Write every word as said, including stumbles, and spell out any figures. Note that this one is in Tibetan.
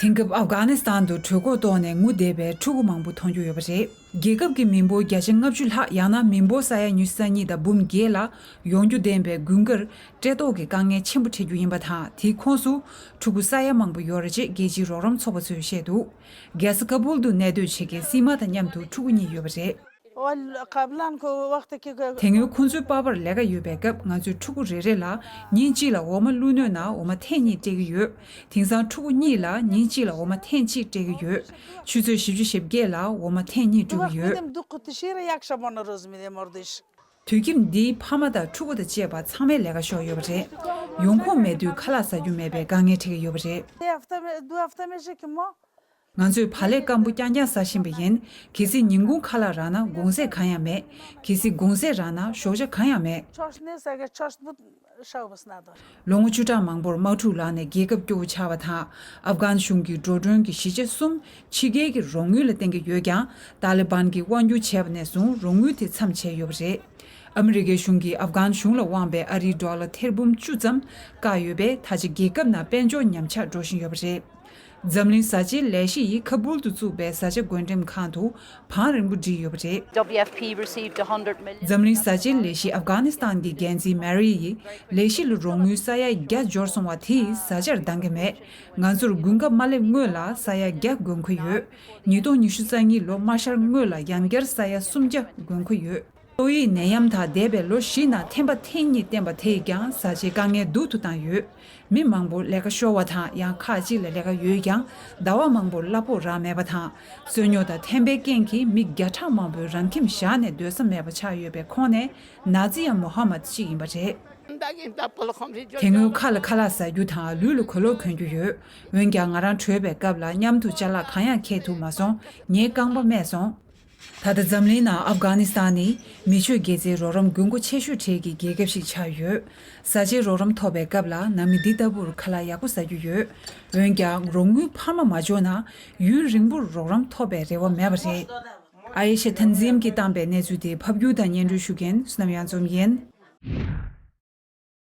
དེང་སྐབས་ཨབ་གྷ་ནི་སི་ཐན་དུ་གྲོད་ཁོག་ལྟོགས་ནས་ངུ་བསྡད་པའི་ཕྲུ་གུ་མང་པོ་མཐོང་རྒྱུ་ཡོད་པ་རེད། རྒྱལ་ཁབ་ཀྱི་མི་འབོར་བརྒྱ་ཆ་ལྔ་བཅུ་ལྷག་ཡང་ན་མི་འབོར་ས་ཡ་ཉི་ཤུ་རྩ་གཉིས་དང་འབུམ་བརྒྱད་ལ་ཡོང་རྒྱུ་ལྡན་པའི་དགུན་ཁར་བཀྲེས་ལྟོགས་ཀྱི་དཀའ་ངལ་ཆེན་པོ་འཕྲད་རྒྱུ་ཡིན་པ་དང་། དེའི་ཁོངས་སུ་ཕྲུ་གུ་ས་ཡ་མང་པོ་ཡོད་རེད་ཅེས་རྒྱལ་སྤྱིའི་རོགས་རམ་ཚོགས་པ་ཚོས་བཤད་འདུག་རྒྱལ་ས་ཁ་བུལ་དུ་གནས་སྡོད་བྱེད་མཁན་སྲིད་མ་དང་མཉམ་དུ་ཕྲུ་གུ་གཉིས་ཡོད་པ་རེད། དེ་སྔོན་ཁོང་ཚོའི་པ་ཕར་ལས་ཀ་ཡོད་པའི་སྐབས། ང་ཚོས་ཕྲུ་གུ་རེ་རེ་ལ་ཉིན་གཅིག་ལ་འོ་མ་བླུགས་ནུས་ན་འོ་མ་ཐེངས་གཉིས་སྤྲད་ཀྱི་ཡོད། དེང་སང་ཕྲུ་གུ་གཉིས་ལ་ཉིན་གཅིག་ལ་འོ་མ་ཐེངས་གཅིག་སྤྲད་ཀྱི་ཡོད། ཆུ་ཚོད་བཞི་བཅུ་ཞེ་བརྒྱད་ལ་འོ་མ་ཐེངས་གཉིས་སྤྲད་ཀྱི་ཡོད། དུས་རྒྱུན་འདིའི་ཕ་མ་དང་ཕྲུ་གུ་དང་བཅས་པ་ཚང་མས་ལས་ཀ་ཤོར་ཡོད་པ་རེད། ཡོང་ཁུངས་མེད་དུས་ཁ་ལག་ཟ་རྒྱུ་མེད་པའི་དཀའ་ངལ་འཕྲད་ཀྱི་ཡོད་པ་རེད། ང་ཚོས་བག་ལེབ་སྐམ་པོ་རྐྱང་རྐྱང་ཟ་བཞིན་པ་ཡིན། གལ་སྲིད་ཉིན་གུང་ཁ་ལག་རག་ན་དགོང་ཟས་གང་ཡང་མེད། གལ་སྲིད་དགོང་ཟས་རག་ན་ཞོགས་ཇ་གང་ཡང་མེད། ལོ་ངོ་བཅུ་ཕྲག་མང་པོར་དམག་འཁྲུག་ལངས་ནས་རྒྱལ་ཁབ་སྐྱོ་བོ་ཆགས་པ་དང་། ཨབ་གྷན་གཞུང་གིས་འགྲོ་གྲོན་གྱི་བཞི་ཆ་གསུམ་ཕྱི་རྒྱལ་གྱི་རོགས་དངུལ་ལ་བརྟེན་གྱི་ཡོད་ཀྱང་། ཏཱ་ལི་བན་གྱིས་དབང་སྒྱུར་བྱས་པ་ནས་བཟུང་རོགས་དངུལ་དེ་མཚམས་ཆད་ཡོད་པ་རེད། ཨ་མི་རི་ཀའི་གཞུང་གིས་ཨབ་གྷན་གཞུང་ལ་དབང་བའི་ཨ་རིའི་ཌོ་ལར་ཐེར་འབུམ་བཅུ་ཙམ་བཀག་ཡོད་པས། ད་ཆ་རྒྱལ་ཁབ་ནང་དཔལ་འབྱོར་ཉམས་ཆག་འགྲོ་བཞིན་ཡོད་པ་རེད། འཛམ་གླིང་བཟའ་བཅའི་ལས་གཞི་ཡིས་ཁ་བུལ་དུ་བཙུགས་པའི་བཟའ་བཅའ་བགོ་འགྲེམས་ཁང་དུ་བང་རིང་པོ་བསྒྲིགས་ཡོད་པ་རེད། W F P received a hundred million. འཛམ་གླིང་བཟའ་བཅའི་ལས་གཞི་ཨབ་གྷ་ནི་སི་ཐན་གྱི་འགན་འཛིན་མེ་རི་ཡིས། ལས་གཞི་ལ་རོགས་དངུལ་ས་ཡ་བརྒྱ་འབྱོར་སོང་བ་དེ་ཡིས་བཟའ་བཅར་འདང་གི་མེད། ང་ཚོར་དགུན་ཁ་མ་སླེབས་སྔོན་ལ་ས་ཡ་བརྒྱ་དགོས་མཁོ་ཡོད། ཉིས་སྟོང་ཉི་ཤུ་རྩ་གཉིས་ལོ་མ་ཤར་སྔོན་ལ་ཡང་བསྐྱར་ས་ཡ་སུམ་བརྒྱ་དགོས་མཁོ་ཡོད། ཏོག་དབྱིབས་ནད་ཡམས་དང་འདས་པའི་ལོ་བཞི་ནང་ཐེམ་པ་ཐེངས་གཉིས་བསྟན་པ་དེས་ཀྱང་བཟའ་བཅའི་དཀའ་ངལ་སྡུག་ཏུ་བཏང་ཡོད། མི་མང་པོ་ལས་ཀ་ཤོར་བ་དང་། ཡང་ཁག་ཅིག་ལ་ལས་ཀ་ཡོད་ཀྱང་ཟླ་བ་མང་པོར་གླ་ཕོགས་རག་མེད་པ་དང་། རྩོད་རྙོག་དང་ཐེམ་པའི་རྐྱེན་གྱིས་མི་བརྒྱ་ཕྲག་མང་པོས་རང་ཁྱིམ་བཞག་ནས་སྡོད་ས་མེད་པ་ཆགས་ཡོད་པའི་ཁོངས་ནས་ན་ཛི་ཡ་མོ་ཧ་མད་གཅིག་ཡིན་པ་རེད། དེ་སྔོན་ཁ་ལ་ཁ་ལག་ཟ་རྒྱུ་དང་ལུས་ལ་གོས་ལོག་གོན་རྒྱུ་ཡོད། འོན་ཀྱང་ང་རང་བྲོས་པའི་སྐབས་ལ་མཉམ་དུ་ཅ་ལག་གང་ཡང་འཁྱེར་ཐུབ་མ་སོང་། ངའི་རྐང་པ་རྨས་སོང་། ད་ལྟ་འཛམ་གླིང་ནང་ཨབ་གྷ་ནི་སི་ཐན་ནི་མི་ཆོས་དགེ་རྩའི་རོགས་རམ་དགོས་མཁོ་ཆེ་ཤོས་གྲས་ཀྱི་རྒྱལ་ཁབ་ཞིག་ཆགས་ཡོད། བཟའ་བཅའི་རོགས་རམ་ཐོབ་པའི་སྐབས་ལ་ནང་མི་འདི་ལྟ་བུར་ཁ་ལག་ཡག་པོ་ཟ་རྒྱུ་ཡོད། འོན་ཀྱང་རོགས་དངུལ་འཕར་མ་མ་འབྱོར་ན་ཡུན་རིང་པོར་རོགས་རམ་ཐོབ་པའི་རེ་བ་མེད་པ་རེད། ཨ་ཡེ་ཤ་ཐན་ཛིམ་གྱིས་བཏང་པའི་གནས་ཚུལ་དེ་ཕབ་སྒྱུར་དང་སྙན་སྒྲོན་ཞུ་མཁན་བསོད་ནམས་གཡང་འཛོམས་ཡིན།